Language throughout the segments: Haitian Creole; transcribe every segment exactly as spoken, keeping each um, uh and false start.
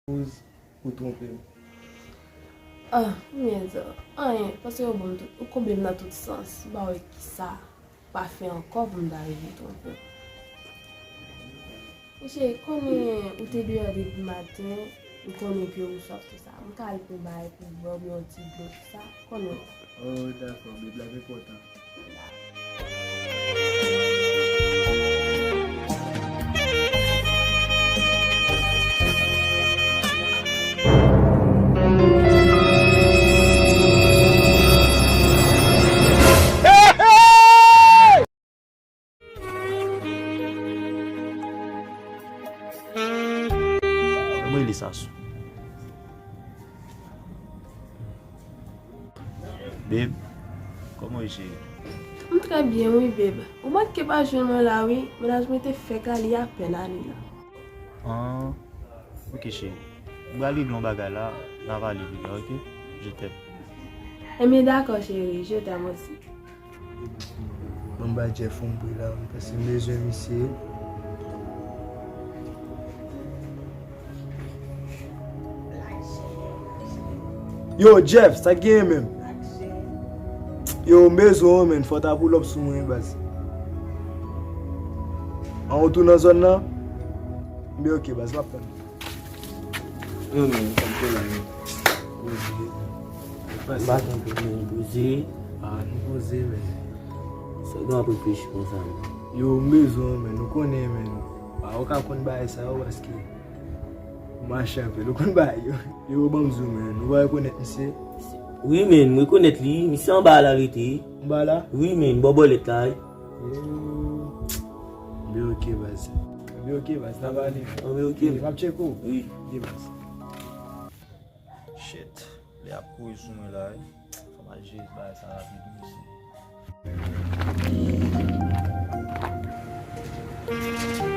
koz ou twonpe m? Ah, m byen di w. Anyen, paske yo ban m tout, ou konble m nan tout sans. M pa wè kisa m pa fè ankò pou m ta rive twonpe w. Mesye, konnen ou te deyò depi maten, m konnen ke ou swaf, se sa. M ka al pran bagay pou w bwè oubyen yon ti dlo, se sa. Konnen. Oh, dakò, beb, la enpòtan. Mwen rele Sasou. Babe, kòman w ye, cheri? M trè byen, wi, babe. Ou manke pa jwenn mwen la, wi. Mennaj mwen te fèk ale, apèn ale la. Ah, ok, cheri. M pral regle yon bagay la, n a pale pi ta, ok? Je t'aime. Ebyen, dakò, cheri. Je t'aime aussi. Ban m bay Jeff yon bri la, wi, paske m bezwen misye. Yo, Jeff, sa k genyen menm? Yo, m bezwen w, menn, fò w ta pull up sou mwen, baz. An, ou tou nan zòn nan? Byen, ok, baz, m ap tann. Yo, menn, sa m fè la, menn? Poze. M pa tann pou menn poze. Ah, nou poze, menn. Sa w gen w ap reflechi konsa, menn? Yo, m bezwen w, menn. Ou konnen, menn. Ah, ou ka konn bagay sa yo, paske ou mache anpil. Ou konn bagay yo. Yo, ban m di w, menn. Ou pa rekonèt misye? Wi, menn, m rekonèt li. Misye anba la rete. Anba la? Wi, menn, bò bòlèt la, wi. Oh. Byen, ok, baz. Byen, ok, baz. N a pale. Byen, ok. M ap tcheke w. Wi. Byen, baz. Shit. Li ap kouri sou mwen la, wi. Fò m al jere bagay sa rapid, mesye.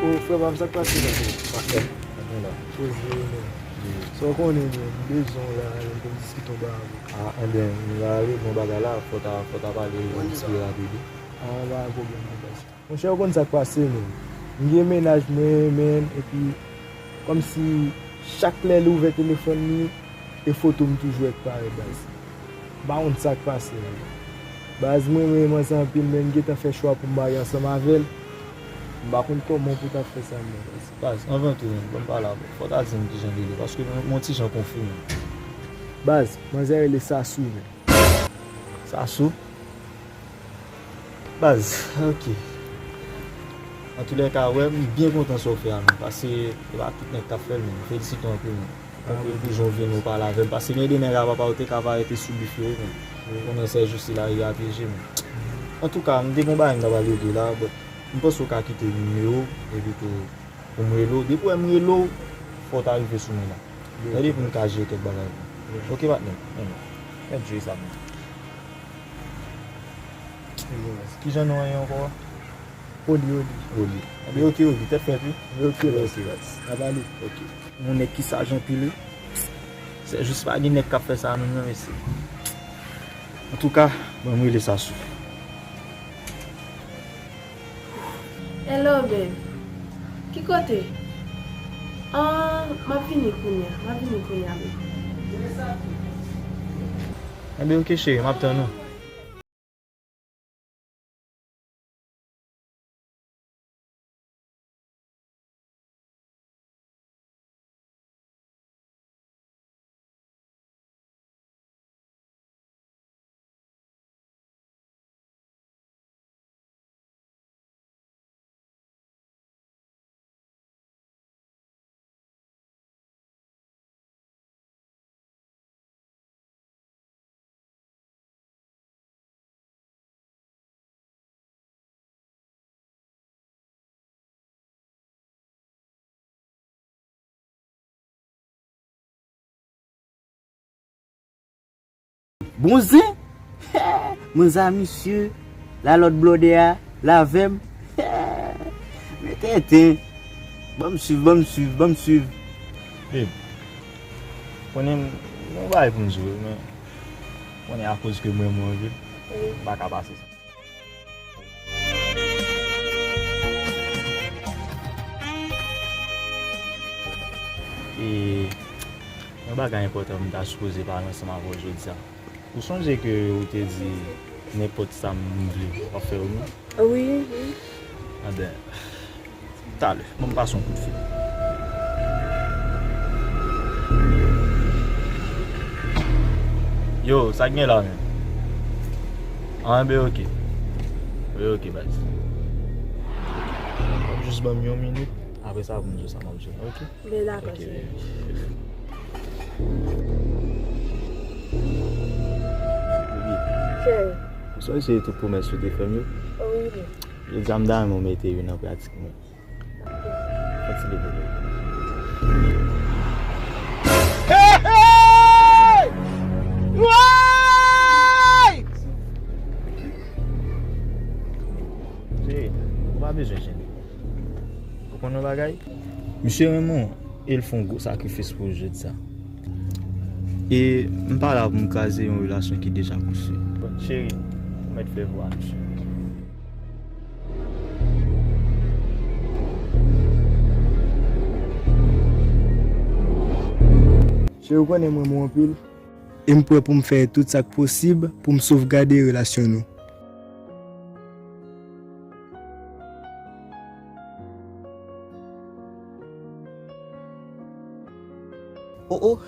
O, frè pa m, sa k pase la? Poze, men. Sa w konnen, men, m bezwen w la, men, pou m diskite yon bagay avè w. Ah, enben, m la regle yon bagay la, fò ta, fò ta pale yon ti rapid, wi. Ah, pa gen pwoblèm, non, baz. Monchè, ou konn sa k pase, men. M gen mennaj mwen, men, epi, kòmsi chak lè li ouvè telefòn li, e foto m toujou wè k parèt, baz. M pa konn sa k pase, men. Baz, mwen renmen manzè anpil, men m gentan fè chwa pou m marye ansanm avè l. M pa konn kòman pou ta fè sa, men, baz. Baz, anvan tou, men, ban m pale avè w. Fò w ta di m kijan li rele, paske m, m on ti jan konfi, men. Baz, manzè rele Sasou, men. Sasou? Baz, ok. Antoulèka, wè, m byen kontan sa w fè a, men. Paske, se pa tout nèg k ap fè l, men. M felisite w anpil, men. Anpil pou jan w vini, w pale avè m. Paske gen de nèg a papa w te ka parèt sou bif yo, men. Ou konnen sè jou sila yo a pyeje, men. Antouka, m te gen yon bagay m ta pral regle la, but m panse w ka kite nimewo w, epi tou, pou m rele w. Depi w wè m rele w, fò w ta rive sou mwen la. Tande pou m ka jere kèk bagay pou ou. Ok, patnè. Mèt jwe sa, men. Kijan non an ye ankò? Oli, Oli. Oli. Ebyen, ok, Oli. Tèt frèt, wi. Ebyen, ok, baz. N a pale. Ok. Yon nèg ki saj anpil, wi. Se jis pa gen nèg k ap fè sa menm, non, mesye. Antouka, ban m rele Sasou. Hello, babe. Ki kote? Ah, m ap vini kounye a. M ap vini kounye a, babe. Enben, ok, cheri, m ap tann ou. Bon zen! Mezanmi, mesye, la lòt blòdè a, l avè m. Men tenten. Ban m swiv, ban m swiv, ban m swiv. Babe, konnen m gen yon bagay pou m di w, men konnen akoz ke m renmen w anpil, m pa ka pase sa. E, Yon bagay enpòtan m ta sipoze pale ansanm avè w jodi a. Ou sonje ke ou te di nenpòt sa m vle, w ap fè wi non? Wi, wi. Anben, talè, ban m pase yon kout fil. Yo, sa k gen la menm? Anben, ok. Wi, ok, baz. W ap jis ban m yon minit, apre sa pou m di w sa m ap di w, ok? Ben dakò, cheri. Cheri. Ou sonje tout pwomès ou te fè m yo? Wi, wi. Jodi a m ta renmen w mete youn an pratik mwen. Fon ti bebe. Hey, hey! Woy! Cheri, ou pa bezwen jene. Ou konn yon bagay? Misye renmen w e l fè yon gwo sakrifis pou ou jodi a. E m pa la pou m kraze yon relasyon ki deja konstwi. Bon, cheri, ou mèt fè vwa misye. Cheri, ou konnen m renmen w anpil. E m prè pou m fè tout sa k posib pou m sovgade relasyon nou. Oh, oh.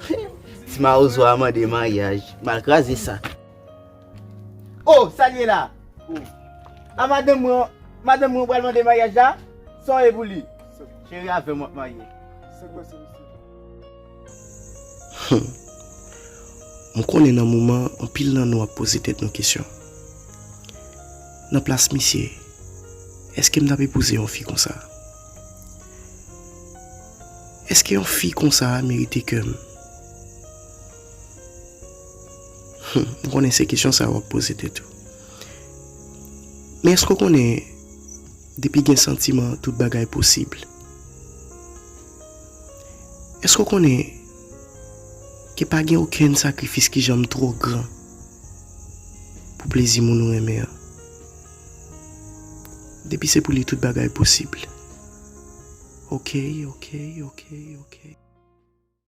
Ti mawozo a mande maryaj. M al kraze sa. Oh, salye la. Oh. A madanm mwen, madanm mwen pral mande maryaj la? Sa w ye pou li? Cheri, avè m w ap marye. Sa k pase, mesye? Hmm. M konnen nan moman, anpil nan nou ap poze tèt nou kesyon. Nan plas misye, èske m t ap epouze yon fi konsa? Èske yon fi konsa merite kè m? Hmm, m konnen se kesyon sa w ap poze tèt ou. Men èske w konnen, depi gen santiman, tout bagay posib? Èske w konnen ke pa gen okenn sakrifis ki janm twò gran pou plezi moun ou renmen an? Depi se pou li, tout bagay posib. Ok, ok, ok, ok.